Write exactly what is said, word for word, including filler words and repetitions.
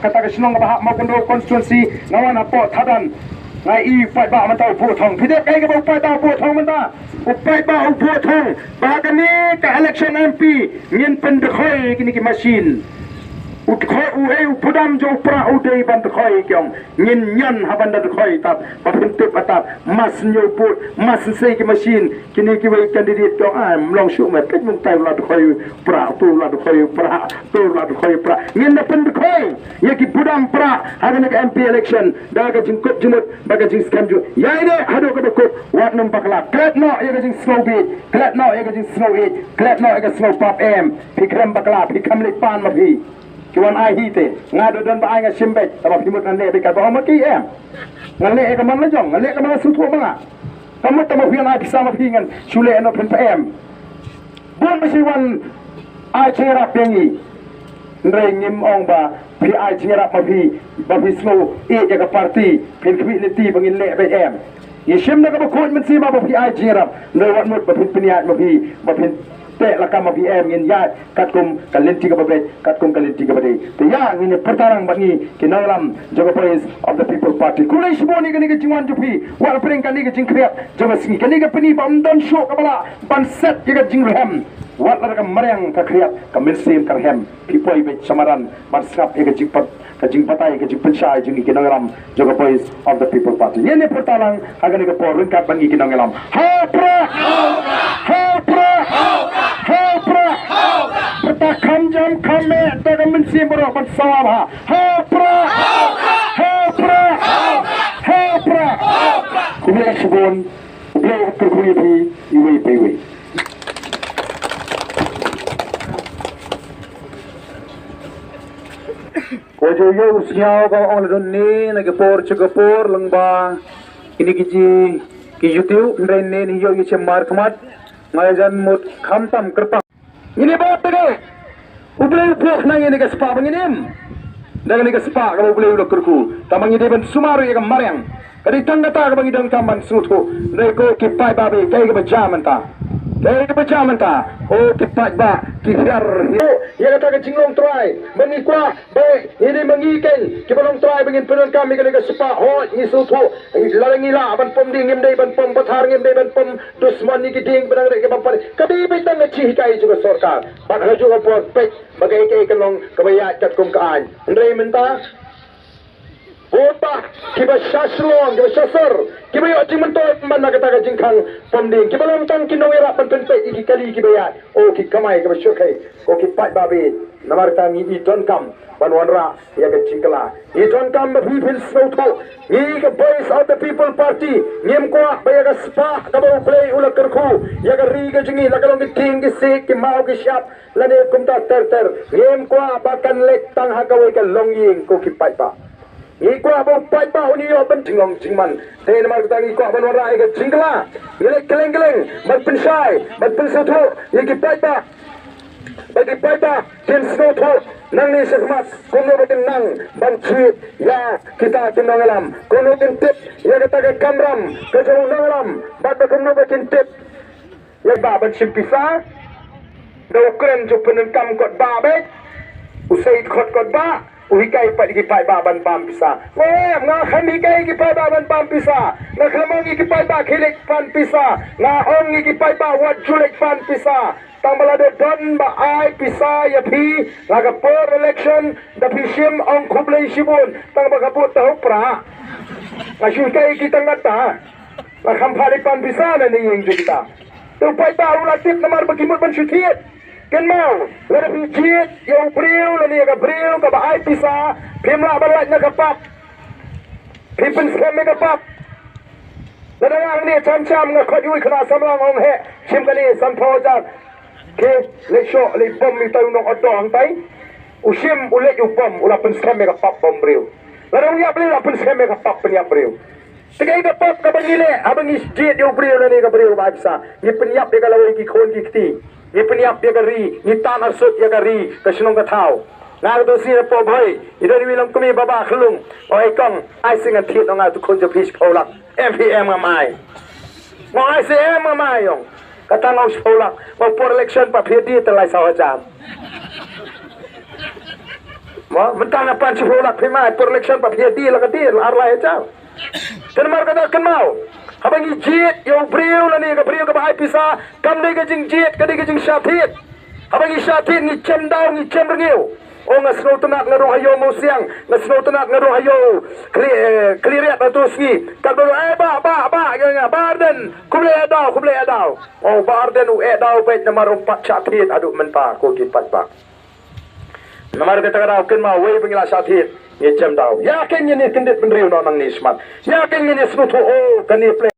Kata ka shnong kaba hap Mawkynrew constituency, nga wan hapoh Thadan. Nga i u paidbah mynta u buh thong. Phi dei kaei kaba u paidbah u buh thong mynta? U paidbah u buh thong ba ha kane ka election M P ngin pyndkhoi kine ki machine. U dkhoi, u ei u budam jong u Prah u dei ban dkhoi ki ong. Ngin ñion ha ban da dkhoi tad, ba pyntip tad, mas ñiew vote, mas sei ki machine. Kine kiwei candidate ki ong, ai, ym long shuh me, peit mynta u la dkhoi u Prah, uto u la dkhoi u Prah, uto u la dkhoi u Prah. Ngin da pyndkhoi ïa ki budam Prah ha kane ka M P election da ka jingkut jingmut bad ka jingskhem jingmut. Ïa ine haduh kaba kut, wat nym bakla. Klet noh ïa ka jingsngew bieit, klet noh ïa ka jingsngew ïeit, klet noh ïa ka sngew pap em. Phi khlem bakla, phi khlem leit pan ma phi. Ki wan ai hi te. Nga da don ba ai nga shim beit, tangba phi mut ngan leh beit katba ong ma ki em. Ngan leh ïa ka man la jong, ngan leh ka man la sngewthuh ma nga. Ka mut tangba phi wan ai pisa ma phi ngan shu leh noh phin pa em. Bun ba shi wan ai jingïarap ïa ngi. Hynrei ngim ong ba phi ai jingïarap ma phi, ba phi sngew ïeit ïa ka party, phin khmih lynti ba ngin leh beit em. Ngi shim da kaba khuid mynsiem ba phi ai jingïarap, hynrei wat mut ba phin pynïaid ma phi, ba phin teh lakam ma phi em, ngin ïaid katkum ka lynti kaba beit, katkum ka lynti kaba dei. Te ïa ngin ïa pyrta lang bad ngi ki nongïalam jong ka Voice of the People Party. Khublei shibun ïa kane ka jingwan jong phi, wat la pyrshang kane ka jingkhriat jong ka sngi, kane ka pyni ba ym don shuh kaba lah ban set ïa ka jingrhem. Wat la ka mariang ka khriat, ka mynsiem ka rhem. Phi poi beit sha madan ban sngap ïa ka jingpat, ka jingbatai, ka jingpynshai jong ngi ki nongïalam jong ka Voice of the People Party. Ngin ïa pyrta lang ha kane ka por ryngkat bad ngi ki nongïalam. Ha u Prah! Ha u Prah! Ha u Prah! Pyrta kham jam kham eh da ka mynsiem baroh ban sawa bha. Ha u Prah! Ha u Prah! Ha u Prah! Khublei shibun. Khublei kyrkhu ïa phi iwei pa iwei. Ko jo ïoh u sngew ka ong la don ne na ki por cha ka por lang ba kine ki ji ki YouTube, hynrei ne ni ïoh ïa cha markhmat. Nga jan mut khamtam kyrpang. Ngin ïa bad tege. U Blei u phuh na ngi ne ka spah ba ngin im. Da kane ka spah kaba U Blei u la kyrkhu. Tangba ngi dei ban sumar ïa ka mariang. Ka dei tang kata kaba ngi donkam ban sngewthuh. Dei ko ki paidbah, ba kaei kaba jia mynta. Kaei kaba jia mynta. O ki paidbah ki hiar hiar ïa kata ka jinglong trai. Ba ngi kwah ba ngi dei ma ngi keiñ kiba long trai ba ngin pyndonkam ïa kane ka spah. Hooid ngi sngewthuh. Lada ngi lah ban pom dieng, ngim dei ban pom pathar, ngim dei ban pom dusmon ïa ki dieng ba dang reh ki bam pari. Ka dei beit tang ka jinghikai jong ka sorkar. Bad ha kajuh ka por peit ba kaei kaei ka long kaba ïaid katkum ka aiñ. Hynrei mynta bun bah kiba sha Shillong, kiba sha sor, kiba ïoh jingmyntoi pynban na kata ka jingkhang pom dieng, kiba long tang ki nongïarap ban pynpeit ïa ki kali kiba ïaid. O ki kamai kiba shyrkhei, ko ki paidbah, namar kata ngi i donkam ban wanrah ïa ka jingkylla. Ngi donkam ba phi phin sngewthuh. Ngi ka Voice of the People Party ngim kwah ba ïa ka spah kaba U Blei u la kyrkhu ïa ka ri ka jong ngi, la ka long ki tieng ki siej, ki maw ki shyiap, lane kumta ter ter. Ngim kwah ba kan leit tang ha kawei ka longïing, ko ki paidbah. Ngi kwah ba u paidbah un ïoh ban jinglong jingman. Te namar kata ngi kwah ban wanrah ïa ka jingkylla. Ngi leit kylleng kylleng ban pynshai, ban pynsngewthuh ïa ki paidbah. Ba ki paidbah kin sngewthuh nangne shakhmat kumno ba kin nang ban jied ïa kita ki nongïalam, kumno kin tip ïa kata ka kamram ka jong u nongïalam, bad ba kumno ba kin tip ïa ba ban shim pisa. Da u kren jong u pyndonkam kot ba beit, u sei kot kot ba, u hikai pat ïa ki paidbah ban pam pisa. Ko em, nga khlem hikai ïa ki paidbah ban pam pisa. Nga khlem ong ïa ki paidbah khie leit pan pisa. Nga ong ïa ki paidbah wat ju leit pan pisa. Tang ba lada don ba ai pisa ïa phi ha ka por election, da phi shim, ong khublei shibun, tang ba ka vote da u Prah. Nga shu hikai ïa ki tang kata. Nga khlem phah leit pan pisa na ne ïing jong kita. Te u paidbah u la tip namar ba ki mut ban shu thied. Kynmaw, lada phi jied ïa u briew lane ïa ka briew kaba ai pisa, phim lah ban lait na ka pap. Phi pynskhem ïa ka pap. Lada nga hangne cham cham nga khot ïa u khynnah samla, nga ong, heh, shim kane sanphew hajar. Ki leit shoh leit bom ïa utai u nongotdong hangtai. U shim, u leit u bom, u la pynskhem ïa ka pap bom briew. Lada u ïap briew, la pynskhem ïa ka pap pynïap briew. Te kaei ka pap kaba ngi leh haba ngi jied ïa u briew lane ka briew ba ai pisa? Ngi pynïap ïa ka lawei ki khun ki kti. Ngi pynïap ïa ka ri, ngi tan arsut ïa ka ri, ka shnong ka thaw. Nga ka dusni na Pohbhoi, i don iwei i longkmie ba bah khyllung. O i kong, ai sing ngan thied noh nga ïa u khun jong phi shiphew lak. Em phi em ngam ai. Mo ai sing em ngam ai ong. Kata nga ong shiphew lak. Mo por election pat phi die te lai saw hajar. Mynta na pan shiphew lak phi mai por election pat phi ïa die la ka die la ar lai hajar. Te namar kata kynmaw, haba ngi jied ïa u briew lane ka briew kaba ai pisa, kam dei ka jingjied, ka dei ka jingshah thied. Haba ngi shah thied ngi jem daw, ngi jem rngiew. O nga sngewtynnat nga rung ha ïew Mawsiang, nga sngewtynnat nga rung ha ïew Khliehriat ha tu sngi. Katba u ong, eh, Bah, Bah, Bah, nga, nga, Bah Ardent, khublei ïa daw, khublei ïa daw. O Bah Ardent u eh daw beit namar um pat shah thied haduh mynta ko ki paidbah. Namar kata ka daw kynmaw wei ba ngi la shah thied ngi jem daw. Ïa kane ngin ïa kyndit bynriew noh nangne shakhmat. Ïa kane ngin ïa sngewthuh, o kane pla